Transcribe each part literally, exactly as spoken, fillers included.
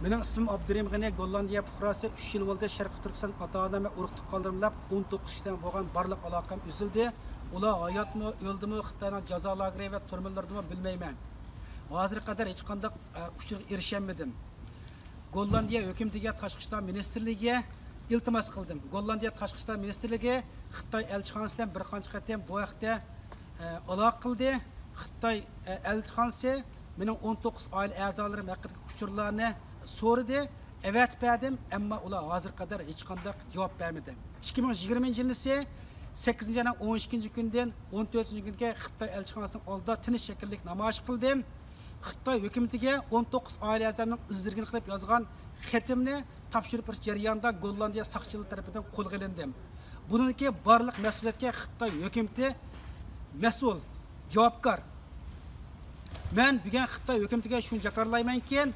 مېنىڭ ئىسمىم ئابدۇرېھىم غېنى، گوللاندىيە پۇقراسى. ئۈچ يىل بولدى شەرقىي تۈركىستان ئاتا-ئانام ۋە ئۇرۇق-تۇغقانلىرىم بىلەن ئون توققۇز كىشى بىلەن بولغان بارلىق ئالاقەم ئۈزۈلدى. ئۇلار ھاياتمۇ، ئۆلدىمۇ، خىتاينىڭ جازا لاگېرى ۋە تۈرمىلىرىدىمۇ بىلمەيمەن. ھازىرغا قەدەر ھېچقانداق، ئە، ئۇچۇرغا ئېرىشەلمىدىم. گوللاندىيە ھۆكۈمىتىگە، تاشقى ئىشلار مىنىستىرلىكىگە ئىلتىماس قىلدىم. گوللاندىيە تاشقى ئىشلار مىنىستىرلىكى خىتاي ئەلچىخانىسى بىلەن بىر قانچە قېتىم بۇ ھەقتە، ئە، ئالاقە قىلدى. خىتاي، ئە، ئەلچىخانىسى مېنىڭ ئون توققۇز ئائىلە ئەزالىرىم ھەققىدىكى ئۇچۇرلارنى سورىدى، ئەۋەتىپ بەردىم، ئەمما ئۇلار ھازىرغا قەدەر ھېچقانداق جاۋاب بەرمىدى. ئىككى مىڭ يىگىرمىنچى يىلىسى سەككىزىنچى ئاينىڭ ئون ئىككىنچى كۈنىدىن ئون تۆتىنچى كۈنگە خىتاي ئەلچىخانىسىنىڭ ئالدىدا تىنچ شەكىللىك نامايىش قىلدىم. خىتاي ھۆكۈمىتىگە ئون توققۇز ئائىلە ئەزامنىڭ ئىزدىرگىنى قىلىپ يازغان خېتىمنى تاپشۇرۇپ بېرىش جەريانىدا گوللاندىيە ساقچىلىرى تەرىپىدىن قولغا ئېلىندىم. بۇنىڭدىكى بارلىق مەسئۇلىيەتكە خىتاي ھۆكۈمىتى مەسئۇل، جاۋابكار. مەن بۈگۈن خىتاي ھۆكۈمىتىگە شۇنى جاكارلايمەنكى،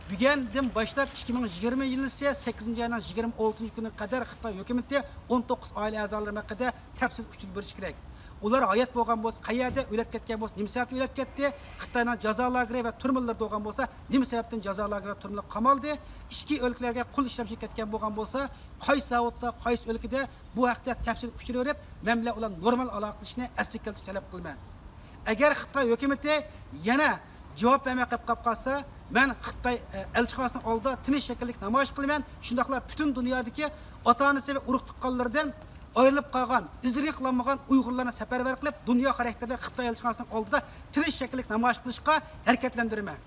بۈگۈندىن باشلاپ ئىككى مىڭ يىگىرمە يىلىسى سەككىزىنچى ئاينىڭ يىگىرمە ئالتىنچى كۈنىگە قەدەر خىتاي ھۆكۈمىتى ئون توققۇز ئائىلە ئەزالىرىم ھەققىدە تەپسىلىي ئۇچۇر بېرىشى كېرەك. ئۇلار ھايات بولغان بولسا قەيەردە، ئۆلۈپ كەتكەن بولسا نېمە سەۋەبتىن ئۆلۈپ كەتتى، خىتاينىڭ جازا لاگېرى ۋە تۈرمىلىرىدە بولغان بولسا نېمە سەۋەبتىن جازا لاگېرى ۋە تۈرمىلەرگە قامالدى، ئىچكى ئۆلكىلەرگە قۇل ئىشلەمچىگە كەتكەن بولغان بولسا قايسى زاۋۇتتا، قايسى ئۆلكىدە، بۇ ھەقتە تەپسىلىي ئۇچۇر بېرىپ، مەن بىلەن ئۇلار نورمال ئالاقىلىشىشنى ئەسلىگە كەلتۈرۈشنى تەلەپ قىلىمەن. ئەگەر خىتاي ھۆكۈمىتى يەنە جاۋاب بەرمەي قېلىپ قالسا، مەن خىتاي، ئە، ئەلچىخانىسىنىڭ ئالدىدا تىنچ شەكىللىك نامايىش قىلىمەن. شۇنداقلا پۈتۈن دۇنيادىكى ئاتا-ئانىسى ۋە ئۇرۇق-تۇغقانلىرىدىن ئايرىلىپ قالغان، ئىزدىرگىنى قىلالمىغان ئۇيغۇرلارنى سەپەرۋەر قىلىپ، دۇنيا خاراكتېرلىك خىتاي ئەلچىخانىسىنىڭ ئالدىدا تىنچ شەكىللىك نامايىش قىلىشقا ھەرىكەتلەندۈرىمەن.